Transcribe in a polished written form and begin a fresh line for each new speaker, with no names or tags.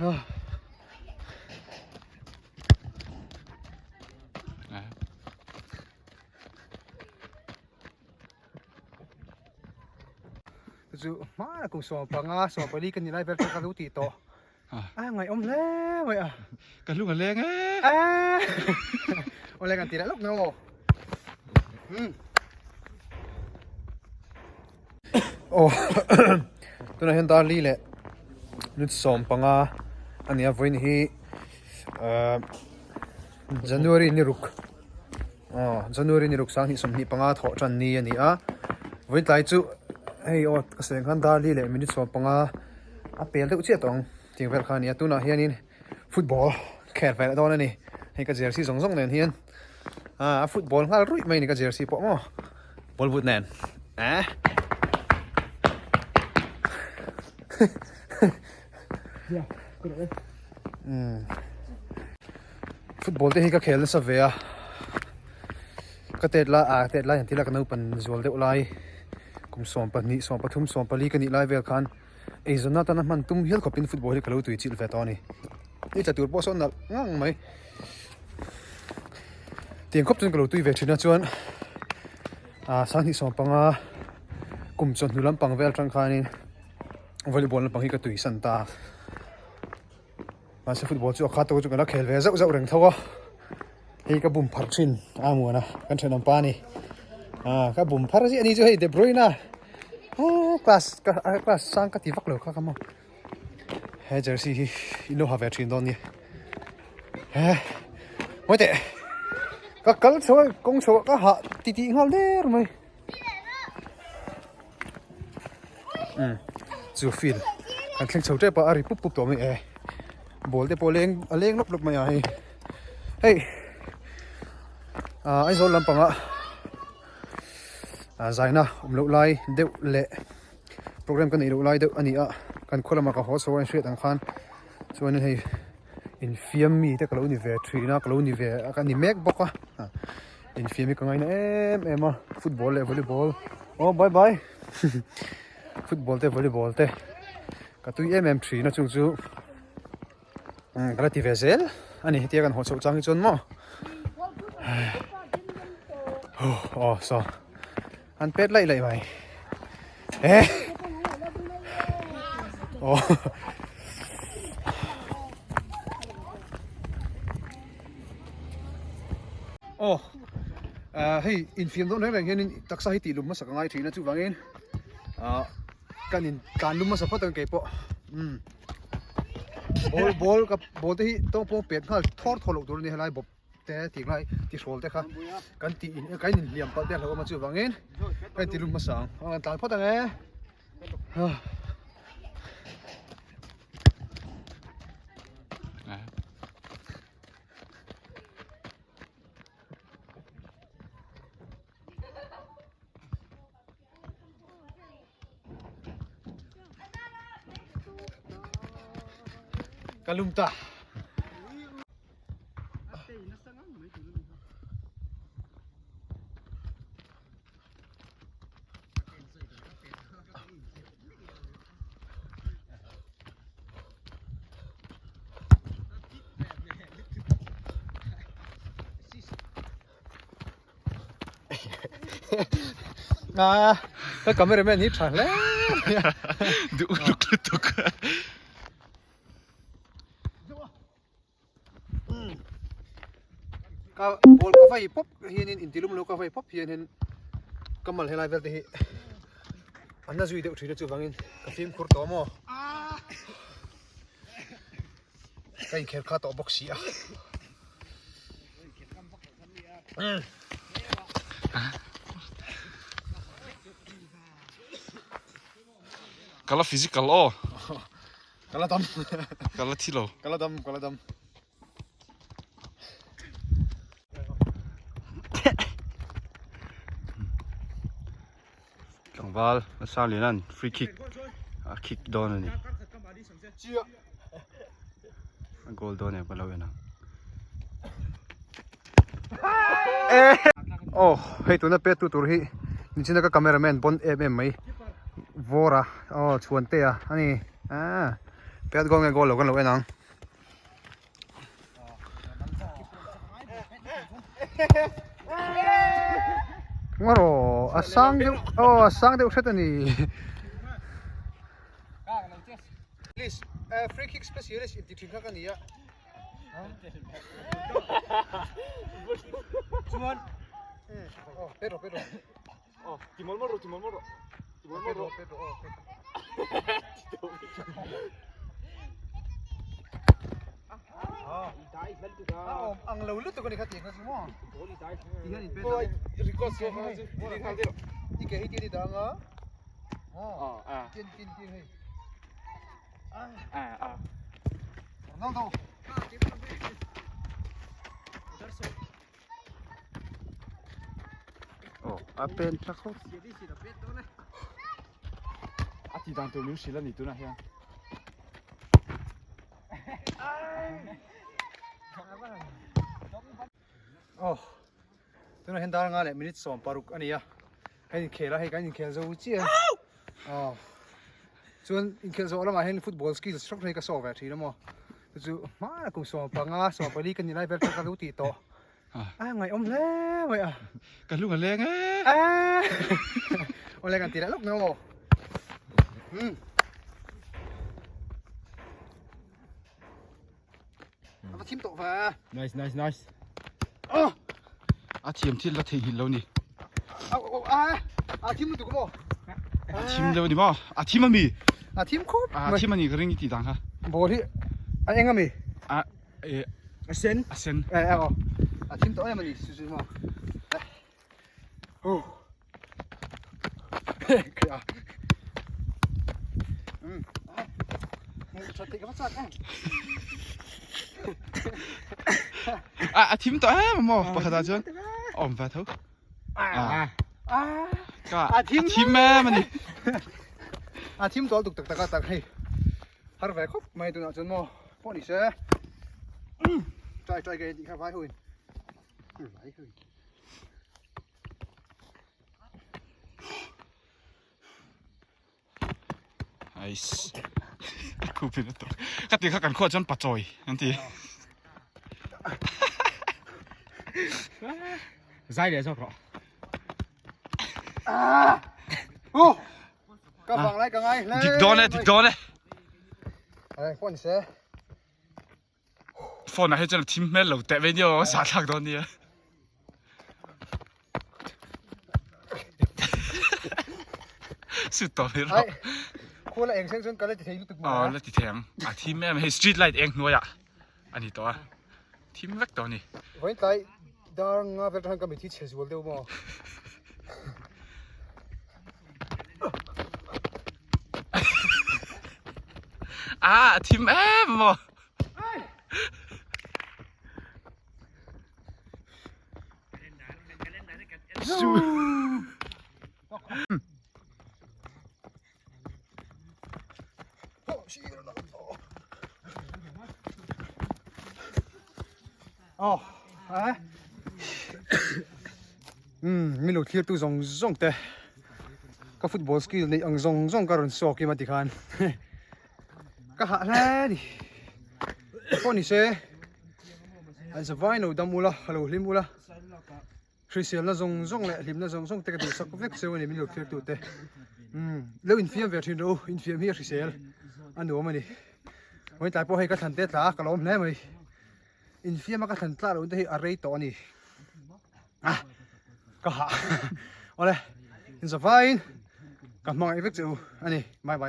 Chu hmana kum 15 14 ka ni lai vel chu ka lo tih tawh. A ngaihawm hle mai a.
Ka hlung a leng e.
Awle kan ti leh lawk mai aw. Aw tunah hian dar li leh minute 15 a ni a vawiin hi January ni ruk aw January ni ruk sang hnih 25 thawh tan ni a ni a vawiin tlai chu hei aw ka sawi ang khan dar li leh minute 15 a pel deuh chiah tawh ang tih vel kha a ni a tunah hianin football khel ve leh dawn a ni hei ka jersey zawng zawng nen hian ah a football nghal ruih mai a ni ka jersey pawh maw ball boot nen eh football te hi ka khel nasa ve a ka tet lai ah tet lai han ti ila ka naupan zual deuh lai kum 12 13 14 ka nih lai vel khan. Eizawn atana hman tum hial khawpin football hi ka lo tui chilh ve tawh a ni. Ni tla tur pawh sawn nalh ngang mai. Tiang khawp chuan ka lo tui ve thin a chuan ah sanghnih 15 kum chawhnu lampang vel atang khanin volleyball lampang hi ka tui san ta a. Mahse football chu a khat tawk chu ka la khel ve zauh zauh reng tho a. Hei ka bum phar thin a muana kan thenawm pa a ni. Ah ka bum phar ziah a ni chu hei De Bruyne a class ka class sang ka ti vak lo kha ka maw. He jersey hi in lo ha ve thin dawn nia. He mawi teh ka kal chho a kawng chho ah ka hah ti tih nghal der mai. Umm chu field kan thleng chho tep a a ri pup pup tawh mai e ball te pawh leng a leng lawp lawp mai a hei hei ah Aizawl lampanga ah zaina awm loh lai deuh leh program ka neih loh lai deuh a ni a kan khaw lamah ka haw chho a inhriat ang khan chuanin hei infiam mi te ka lo ni ve thin a ka lo ni ve a ka ni mek bawk a infiam hi ka ngaina em em a football leh volleyball aw bye bye football te volleyball te ka tui em em thin a chung chu ka la ti ve zel a ni hetia kan haw chhoh chang hi chuan maw aw saw an pet laih laih mai eh aw aw hei infiam dawn reng reng hianin taksa hi tih lum hmasa ka ngai thin a chuvangin ah kan in tlan lum hmasa phawt ang keipawh umm ball ball ka ball te hi tawng pawng pet nghal thawr thawr loh tur a ni helai bawp te tih ngai ti hrawl te kha kan tih in kan inhliam palh te a hlauhawm a chuvangin kan inti lum hmasa ang a kan tlan phawt ang e. Ka lum ta. A ka cameraman hi tha hle mai a.
Duh uluk lutuk.
Ka ball ka vai pawp hianin intilum lo ka vai pawp hianin ka mal helai vel te hi an la zui deuh thin a chuvangin ka fimkhur tawh maw. Ka inkher kha tawh bawk si a.
Ka la physical aw.
Ka la dam.
Ka la thi lo.
Ka la dam, ka la dam.
Tlangval a sang lian an free kick a kick dawn a ni. A goal dawn em ka lo en ang.
Oh, hei tuna pet tu tur hi nichina ka cameraman bon em em mai. Vawra, oh chhuan te a ani. Ah. Pet goal nge goal lo kan lo en ang. Ngawraw a sang deuh aw a sang deuh hret a ni. Please free kick specialist inti thin kha ka ni a. Chuan aw pet rawh pet rawh.
Aw ti mawlh mawlh rawh ti mawlh mawlh rawh. Ti mawlh mawlh rawh.
Pet rawh aw pet rawh. Ang lo lutuk a ni kha tiang kha chu maw. Ti hian in pet a.
Record so kha chu ti nghal deuh.
I ke hi ti a ni dang a. Aw. Tin tin tin hei. Ronaldo.
Aw a pen thla khawp. A ti dan tur min hrilh a ni tunah hian.
Aw tunah hian dar nga leh minute 16 a ni a hei inkhel a hei kan inkhel zo chiah a aw chuan inkhel zawh lamah hian football skills hrang hrang hi ka saw ve thin a maw chu chu hmana kum 15 14 ka ni lai vel kha ka lo tih tawh a ngaihawm hle mai a
ka hlung a leng e
aw leng an ti leh lawk na aw um A va thim tawh ve.
Nice nice nice. A thiam thil la theihnghilh lo ni.
A thim lutuk maw?
A thim lo ni maw? A thim ami?
A thim khawp.
A thim ani ka ring i ti dang kha.
Ball hi a eng ami?
A e
a sen.
A sen.
E aw. A thim tawh em ani su su maw. Hu. Kha. Um. Tha te ka va chak em.
A a thim tawh em maw pakhat ah chuan awm ve tho.
A.
Ka a thim em ani.
A thim tawh tuk tak tak a tak hei. Har ve khawp mai tunah chuan maw pawh ni se. Try try ge tih kha vai ho in. Vai ho in.
Ais. Khu pin a tawk. Ka ti kha kan khuah chuan pachawi an ti.
Zai leh zawk rawh.
Ah! Oh! Ka vang lai ka ngai hle.
Dik dawn e, dik dawn e.
Ai, phone se.
Phone ah hi chuan a thim hmel lo teh ve nia aw, sa thlak dawn nia. Sut tawh mai rawh.
Khuala eng seng chuan ka la ti thei lutuk
mai. Aw la ti thei ang. A thim em hei street light eng hnuaiah a ni tawh a. Thim vek tawh a ni.
Vawiin tlai dar nga vel atang khan ka mithi chhe zual deuh maw.
Ah, a thim em maw. Su.
Oh, eh? Um, mi lo thlir tu zawng zawng te ka football skill neih ang zawng zawng ka rawn sawk em a tikhan ka hah hle a ni pawh ni se an zavai lo dam ula ka lo hlim ula hriselna zawng zawng leh hlimna zawng zawng te ka duhsak vek cheu a ni min lo thlir tu te um lo infiam ve thin rawh u infiam hi a hrisel a nuam a ni vawiin tlai pawh hei ka thlan te tla a ka lawm hle mai. Infiam a ka thlan tlah loh te hi a rei tawh a ni. Ah, ka hah. Awle, inzavaiin ka hmangaih vek che u a ni. Bye bye.